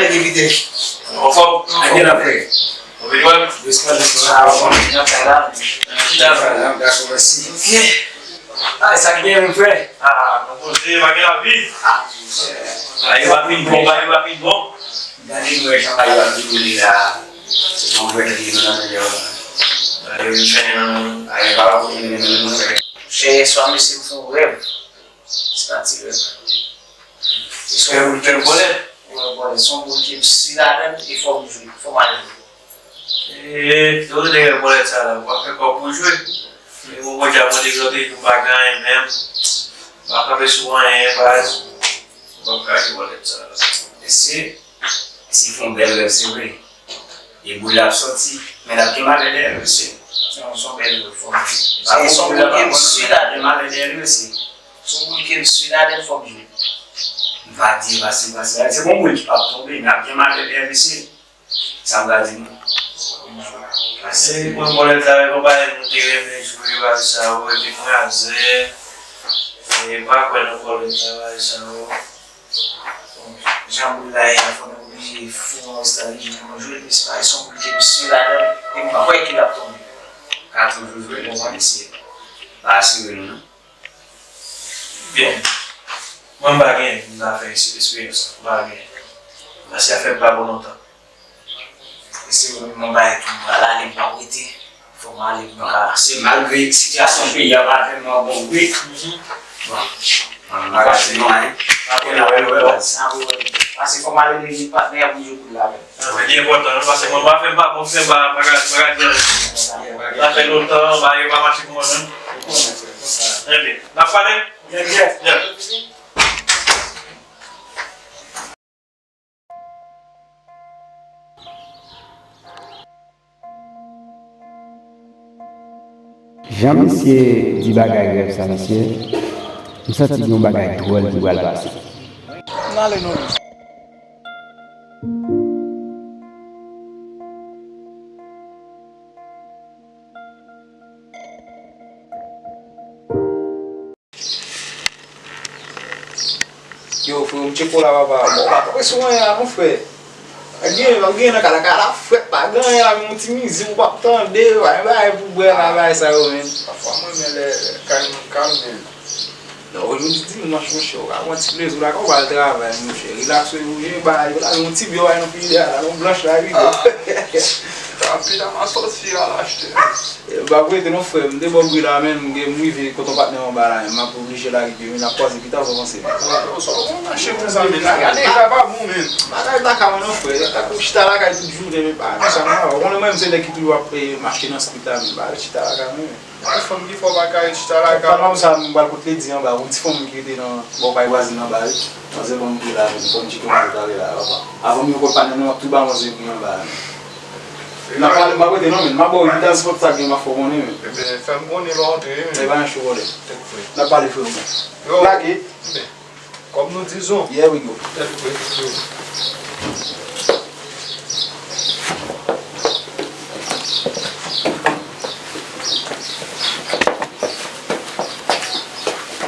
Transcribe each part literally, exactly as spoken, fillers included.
Anfòm? Anfòm. Gen la, frè. Ou vini wè m? Doucement, doucement. Ah, bon, n ap fè la. Chita la. Dakò, mèsi. Ok. Ah, sa k gen, menm, frè? Ah, nou poze, pa gen lavi. Ah, yo pa fin bon, yo pa fin bon. Gade nou wè jan bagay yo ap dewoule la. Se yon vrè kri nou nan men yo. Gade yo fè nan. Ay, pa la pou nou nan men nou. Chè, yèswa, mesye, m fè yon rèv. Se pa ti rèv. Se yon boul ki bòlèt. Wè, bòlèt. Se yon boul ki m swi ladan l e fò m jwe, fò m ale jwe. E, se ou te gen bòlèt sa la, w ap fè kòb pou jwe. E bon, bon, dja mande lòt jou m pa gen anyen menm. M pa kanpe sou anyen, baz. M p ap ka jwe bòlèt sa la. Mesye, mesye fè yon bèl rèv, se vre. E boul la ap sòti, men l ap gen malè dèyè l, mesye. Se yon, se yon bèl rèv, fò m di. Se yon boul ki m swi ladan l. L ap gen malè dèyè l, mesye. Se yon boul ki m swi ladan l, fò m jwe. M pa di pase, pase. Se bon boul ki p ap tonbe, men ap gen malè dèyè l, mesye. Sa m ka di nou. Pase. E mwen, bòlèt la, e yon bagay nou te renmen jwe, bagay sa yo, epi mwen avè, e pa kwè nan bòlèt la, bagay sa yo. Bon, jan boul la ye a, fò nou oblije fè yon estrateji pou nou jwe l, men se pa yon boul ke m swi ladan l, e m pa kwè ke l ap tonbe. Ka toujou jwe, bon, mwen eseye. Pa asire nou, non. Byen. Mwen, m pa gen, m ta fè eksperyans la, m pa gen. Paske afè m pa bon lontan. E se mwen menm mwen bay tou, m pral ale, m p ap rete. Fò m ale, m pa. Se malgre sitiyasyon peyi a pa tèlman bon vre. Bon. Mwen pa ka di non, hein. Apre n a wè, nou wè, baz. N a wè, wè. Paske fò m ale rele patnè a pou jwe boul la avè m. Li enpòtan, non, paske mwen pa fè m pa bon, fè m pa, pa ka, pa ka di anyen. Sa fè lontan, bagay yo pa mache pou mwen menm. Ebyen, n ap pale? Yes, yes. Yeah. Jan misye di bagay rèv sa, mesye, m santi gen yon bagay dwòl ki pral pase. Ann ale non, mesye. Yo, frè, m tcheke w la, papa. Bon, pa kanpe sou anyen la, mon frè. Pa gen, pa gen nan kay la, kay la frèt, pa gen anyen la, menm yon ti mizik ou p ap tande, pa gen bagay pou bwè la, bagay sa yo, menm. Pafwa, mwen renmen lè, lè kay mwen kalm, men. Non, ojodi dimanch, monchè, ou ka pran ti plezi w la, kan w pral travay, monchè. Rilakse w, ou ye, bay, ou la, yon ti byen, bay, nan file a, la, yon blanch la, wi. Ah. Tanpri, la, m a sòti, al achte. E, m pa prete non, frè, m te ba w bri la, men m gen, m rive kote yon patnè anba la, men m ap oblije lage pye m, n ap kwaze pita, sa w panse, men. Yo, sa w konn mache konsa, men, la, gade, sa pa bon, men. Bagay ta ka non, frè, ta kou chita lakay tout jounen, men pa renmen sa, non, ou konnen mwen, m se nèg ki toujou ap, e, mache nan street la, men pa chita lakay mwen, men. Ti fanm ki fè w pa ka ret chita lakay ou. Pale m sa, m pral kot Ledi anba, yon ti fanm ki rete nan bò kay vwazen anba, wi. Manzè ban m bri la, men fò m tcheke manzè talè la, papa. Avan m yon kot patnè nou, m ap tou ba manzè bri anba, men. N ap pale, m ap rete non, men. M ap ba w uit transpò sa gen, m ap fè w konnen, men. Ebyen, fè m konnen lè w antre, men. E pa yon cho, brother. Tèt frè. N ap pale, frè, mwen. Yo. Lage. Ebyen. Kòm nou dizon. Here we go.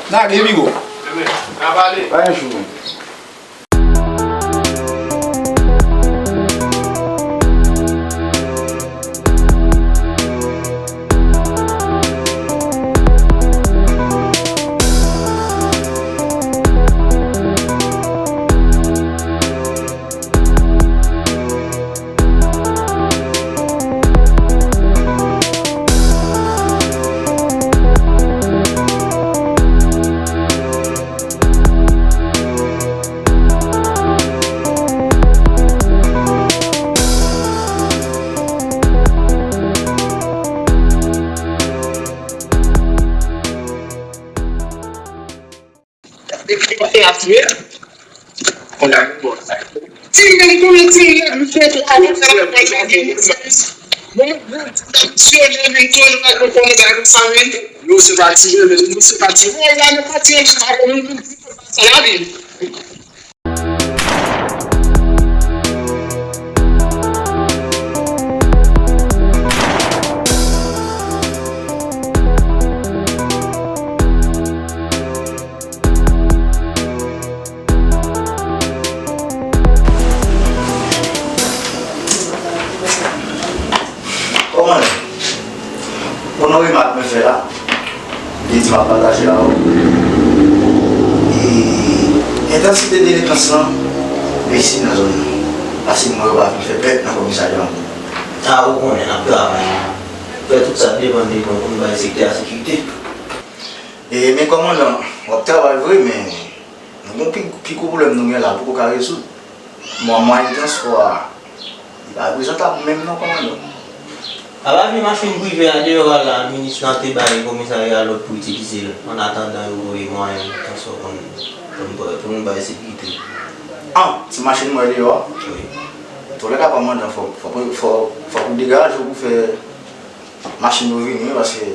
Lage, Bigo. Pa gen chou, men. Depi maten ap touye. Konn ap bon sa. Ti moun konnen ti moun misye te ale travay nan biznis. Bon, bon, ti moun misye te ale travay nan sa, men. Nou se pa ti moun, nou se pa ti moun, la, nou pa ti moun, sa la, men. M ap pataje avè w. E entansite delenkans lan bese nan zòn nan. Paske moun yo pa vin fè pèt nan komisarya an. A, ou konnen n ap travay. Fè tout sa depann de nou pou n bay sektè a sekirite. E, men kòmandan, w ap travay vre, men nou gon pi, pi gwo pwoblèm nou gen la, poko ka rezoud. Mwa-, mwayen transpò a, li pa prezantab menm non, kòmandan. Apa vye machin prive a deyò a la, minis lan te bay komisarya a lòd pou itilize l, an atandan yo voye mwayen transpò pou n, pou n, pou n bay sekirite. An, ti machin mwen deyò a? Wi. Toulèka kòmandan, fò, fò, fò, fòk ou degaje w pou fè machin yo vini, wi, paske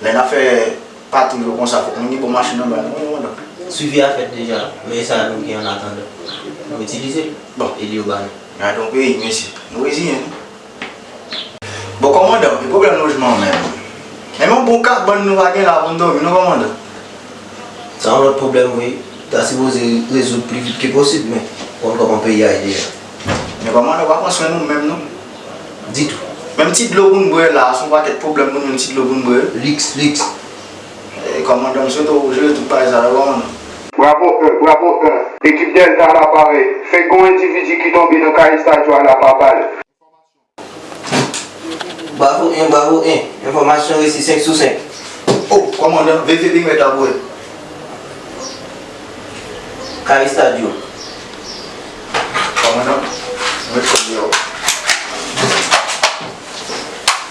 lè n ap fè patwouy yo konsa, fòk nou gen bon machin anba nou, wi, kòmandan. Swivi a fèt deja, men sa nou gen an atandan. Nou itilize l. Bon. E li yo ba nou. Gade yon peyi, mesye. Nou reziyen nou. Bon, kòmandan, e pwoblèm lojman an menm? Menm yon bon kabann nou pa gen la pou n dòmi, non, kòmandan? Sa yon lòt pwoblèm, wi. Ta sipoze rezoud pli vit ke posib, men ou konn kòman peyi a ye deja. Men kòmandan, w pa pran swen nou menm, non? Ditou. Menm ti dlo pou n bwè la, se yon pakèt pwoblèm pou n jwenn ti dlo pou n bwè. Liks, liks. E, kòmandan, m swete w jere tout bagay sa yo, kòmandan. Bravo un, bravo un. Ekip Delta a la pare. Fèk gon endividi ki tonbe nan kay estadyo a la pa bal. Bravo un, bravo un. Enfòmasyon resi senk sou senk. O, kòmandan, veye perimèt la pou wè. Kay estadyo. Kòmandan, nou met kòd deyò.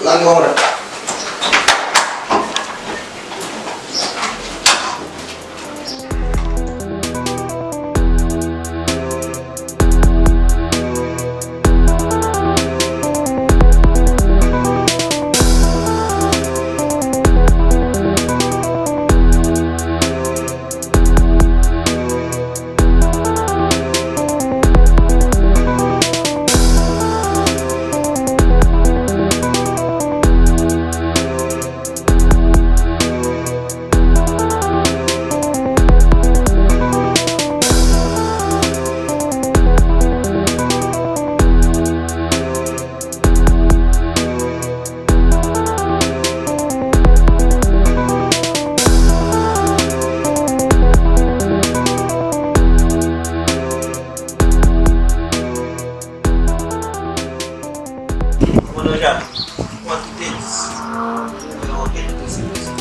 Nan kòmandan. Kòmandan Jacques, kòman tout te di? Mwen wè anpil prese prese.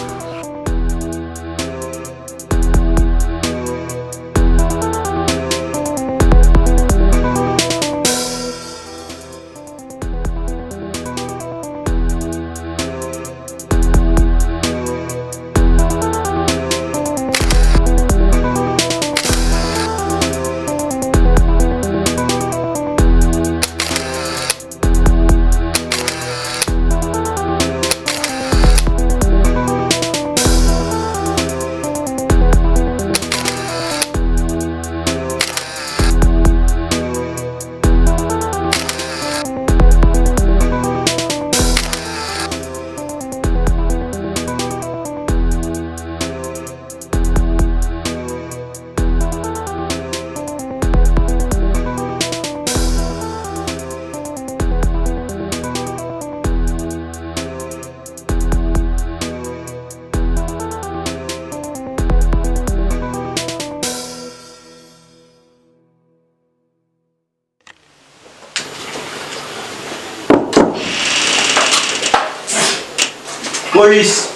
Polis!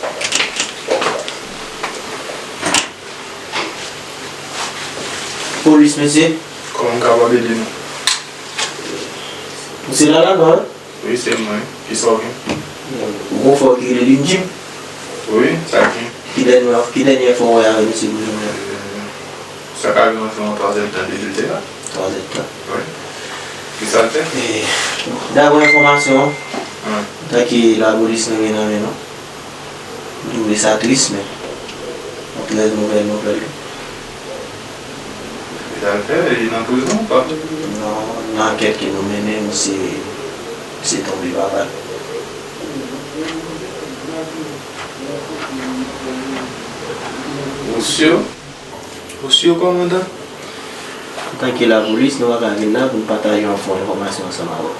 Polis, mesye. Kòman m kapab ede nou? Ou se Lalaba, wi? Wi, se mwen. Kisa w gen? Ou gon frè w ki rele Lil Jim? Wi, sa k gen? Ki dènye, ki dènye enfo w wè avèk misye pou jounen an? Sa ka vin anviwon twa zè tan depi l te la. Twa zè tan. Wi. Kisa l fè? E, daprè enfòmasyon, hmm, antanke lapolis nou gen nan men nou, nou twouve sa tris, men yon trè movèz nouvèl tou. Kisa l fè? Li nan prizon ou pa? Non, nan ankèt ke nou mennen, misye, misye tonbe papa l. Ou si? Ou si, kòmandan? Antanke lapolis, nou pa ka vin la pou n pataje yon fon enfòmasyon ansanm avè w.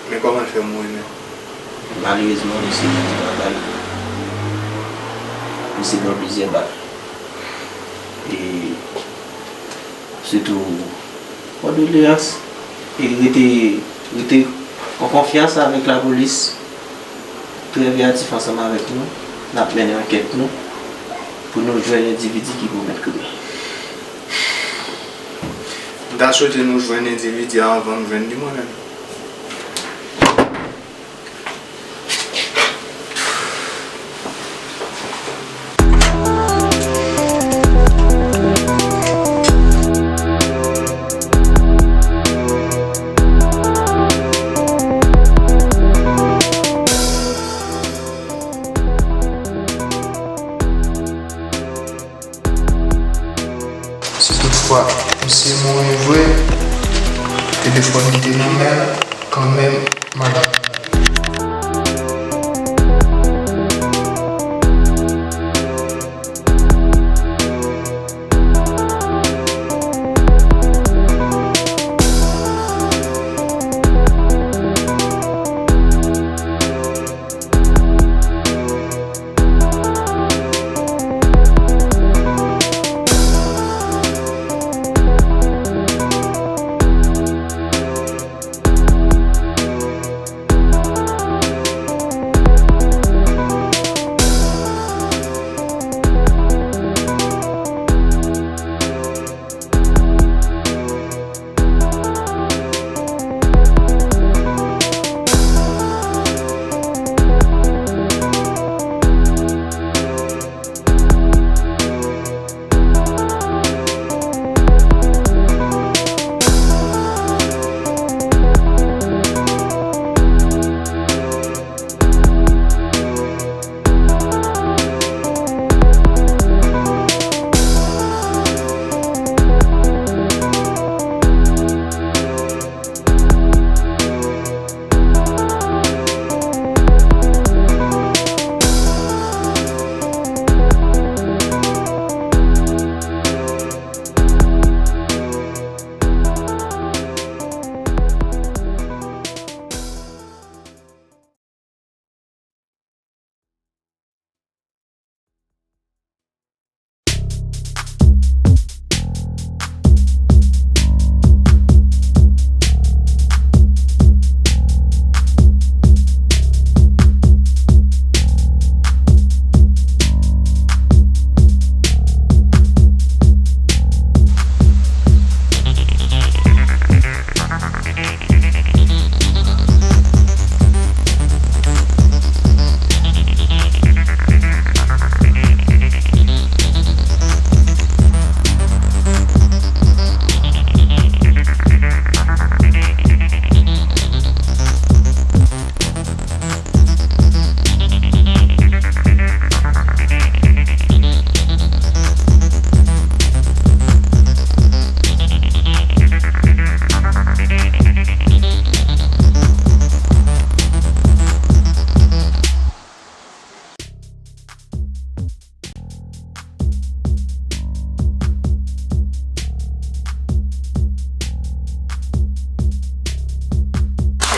Men kòman l fè mouri menm? Malerezman, misye pèdi papa l. Misye pran plizyè bal. E sitou, kondoleyans. E rete, rete an konfyans avèk lapolis. Trè veyatif ansanm avèk nou. N ap mennen ankèt nou pou nou jwenn endividi ki komèt krim nan. M ta swete nou jwenn endividi a anvan m jwenn li mwen menm. Si toutfwa misye mouri vre, telefòn li te nan men l kanmenm, madanm.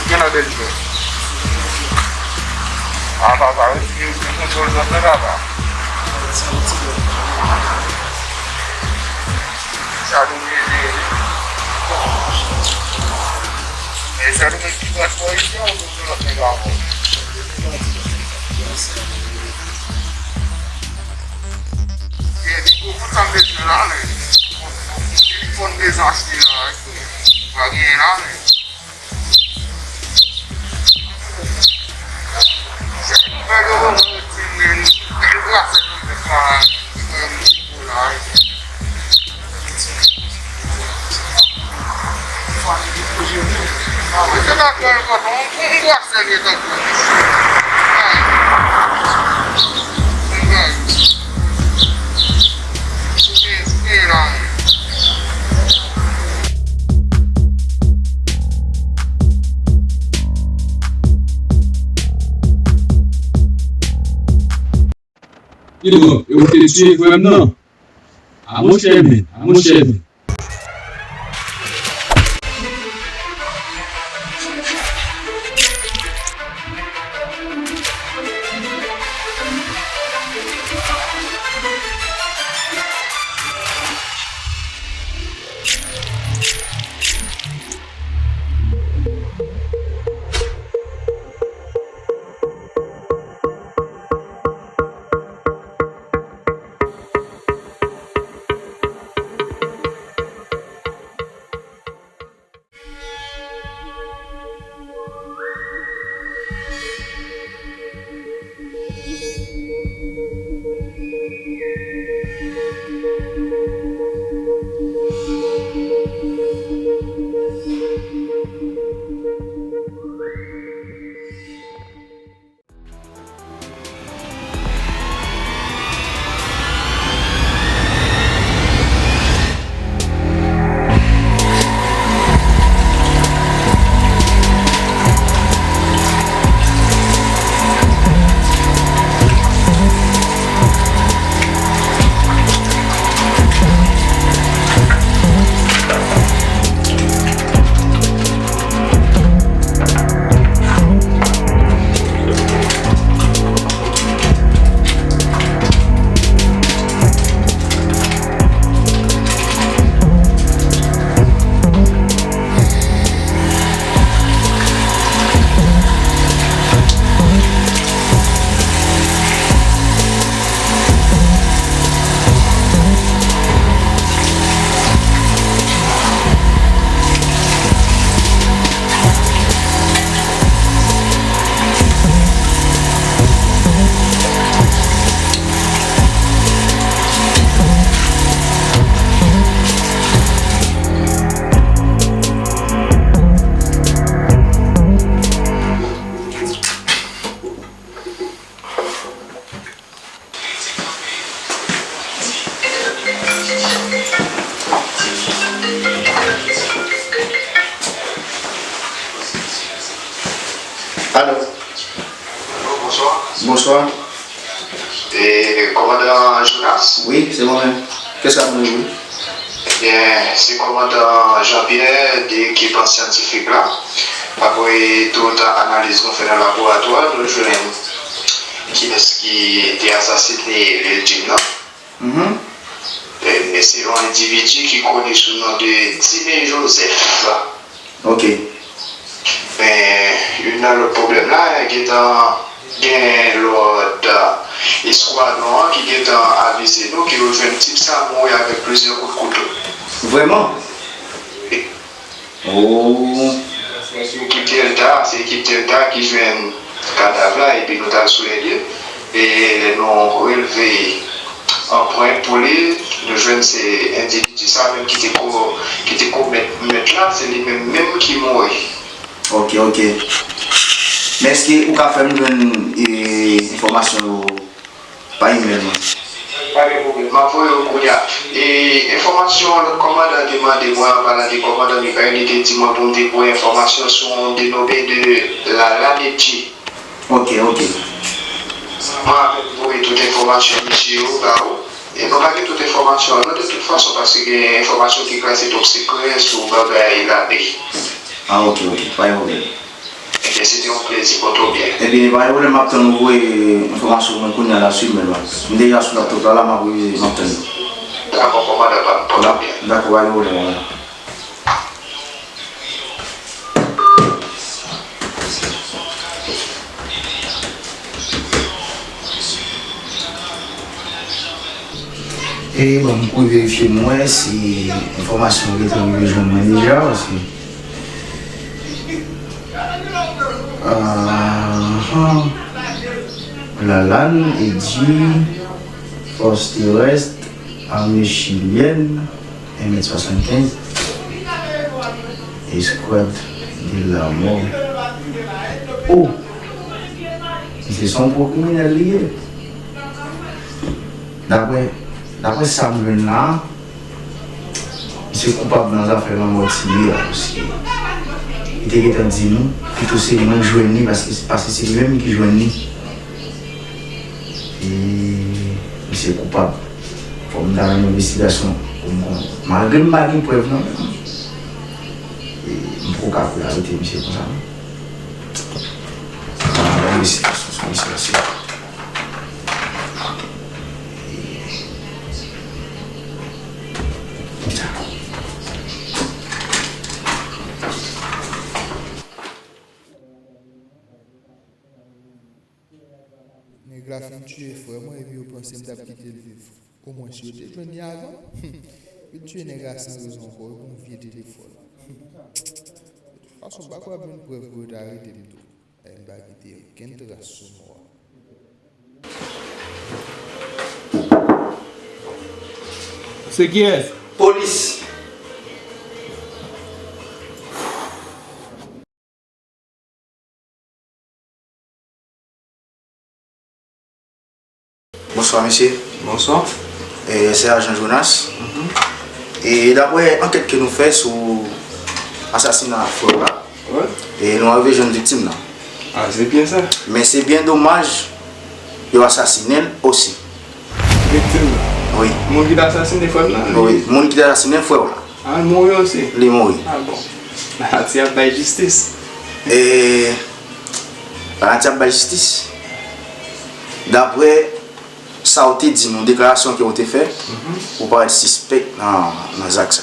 Gen la bèl jwè. A papa, retire kontwòl zòt nan papa. Sa nou mete. E sa nou mete ki pran twò isi an. Telefòn dezan achte la, pa genyen la, men. Ki dwòl, e ou te tiye frè m nan? A monchè men, a monchè men. Alo. Bonswa. Bonswa. E, kòmandan Jonas? Wi, se mwen menm. Kiyès k ap rele? Ebyen, se kòmandan Jean Pierre de ekip syantifik la. Apre tout analiz nou fè nan laboratwa, nou jwenn kiyès ki te asasine Lil Jim nan. Mhm. E, se yon endividi ki koni sou non de Dime Joseph. Ok. Men, youn nan lòt pwoblèm la, gentan gen lòt, e, eskwadwon an ki gentan avize nou ke yo jwenn tip sa mouri avèk plizyè kout kouto. Vrèman? Wi. Oh. Se ekip Delta, se ekip Delta ki jwenn kadav la, epi nou t al sou lè lye. E lè nou relve anprent pou li, nou jwenn se endividi sa menm ki te ko-, ki te komèt mèt la, se li menm menm ki mouri. Ok, ok. Men èske ou ka fè m jwenn, e, enfòmasyon yo pa imèl mwen? Pa gen pwoblèm, m ap voye yo kounye a. E enfòmasyon lòt kòmandan te mande mwen, an palan de kòmandan Michael, li te di mwen pou m te voye enfòmasyon sou yon denome de Lalane G. Ok, ok. Mwen apèn voye tout enfòmasyon misye yo ba ou. E nou pa gen tout enfòmasyon an non, de tout fason, paske gen enfòmasyon ki klase top secret sou bagay lame. Ah, ok, ok, pa gen pwoblèm. Ebyen, se te yon plezi, pòte w byen. Ebyen, pa gen pwoblèm, m ap tann ou voye enfòmasyon mwen kounye a la sou imèl la. M deja sou laptop la, la, m ap revize, m ap tann ou. Dakò, kòmandan, pa, pòte w byen. Dakò, pa gen pwoblèm, kòmandan. E bon, m pou verifye m wè si enfòmasyon yo gentan rive jwenn mwen deja, paske, ahan, Lalanne Eddy, Fòs Terès, Ame Chilyèn, un mèt swasannkenz, Escouade de la Mort. Oh! Misye se yon gwo kriminèl li ye. Daprè, daprè sa m jwenn la, misye koupab nan zafè lanmò Tine a, paske li te gentan di nou, pito se mwen k jwenn li, paske, paske se li menm ki jwenn li. E misye koupab. Fò m ta nan yon envestigasyon pou m konnen. Malgre m pa gen prèv nan men m, e m poko ka pou yo arete misye konsa non. Fò m ta nan yon envestigasyon sou misye paske, e, konsa. Nèg la fin tiye frè mwen epi yo panse m t ap kite l viv. Omwen si yo te jwenn li avan, yo t tiye nèg la san rezon ankò, yo pran vye telefòn. De tout fason, m pa kwè ap jwenn prèv pou yo ta arete m tou. E m pa kite okenn tras sou nou a. Se kiyès? Polis! Bonswa, mesye. Bonswa. E, se ajan Jonas. Mhm. E daprè ankèt ke nou fè sou asasina frè w la, wi, e nou arive jwenn viktim nan. Ah, se byen sa. Men se byen domaj, yo asasinen l osi. Viktim nan? Wi. Moun ki t asasinen frè m nan? Wi, moun ki t asasinen frè w la. Ah, l mouri osi? Li mouri. Ah bon. Laati ap bay jistis. E Laati ap bay jistis. Daprè sa w te di nou, deklarasyon ke w te fè, mhm, ou parèt sispèk nan, nan zak sa.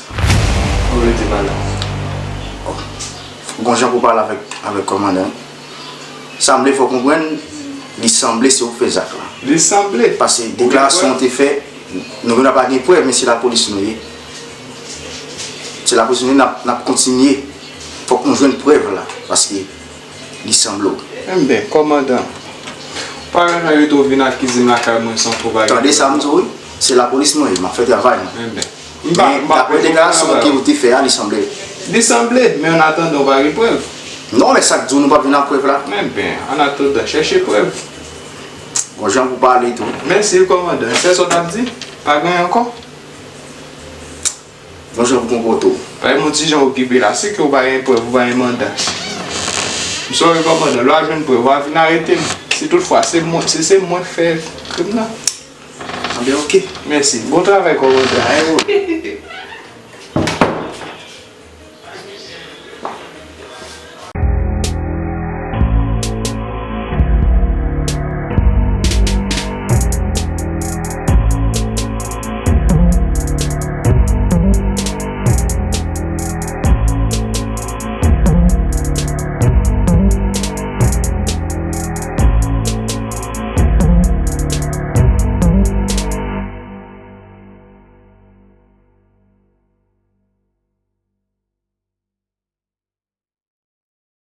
Ou vle di pa la? Bon. Gon jan pou pale avèk, avèk kòmandan. Sanble fò konprann, li sanble se ou k fè zak la. Li sanble. Paske deklarasyon ou te fè, nou menm n ap pa gen prèv, men se lapolis nou ye. Se lapolis nou ye, n ap, n ap kontinye. Fòk nou jwenn prèv la, paske li sanble w. Enben, kòmandan, pa rete w vin akize m lakay mwen san pwouv a gen prèv. Tande sa m di w wi, se lapolis mwen ye, m ap fè travay mwen. Enben. M pa, men m pa daprè deklarasyon ke ou te fè a, li sanble. Li sanble, men an atandan, ou pa gen prèv. Non, men sa k di w nou p ap vin ak prèv la? Enben, an atandan, chèche prèv. Bon jan pou pale tou. Mèsi, kòmandan. Se sa w t ap di? Pa gen ankò? Bon jan pou konpòte w. Pa gen yon ti jan okipe la. Si ke ou pa gen prèv, ou pa gen manda. Sorry kòmandan, lè w a jwenn prèv, w a vin arete m. Si toutfwa se mwen, si se mwen k fè krim nan. Anben, oke. Mèsi. Bon travay, kòmandan.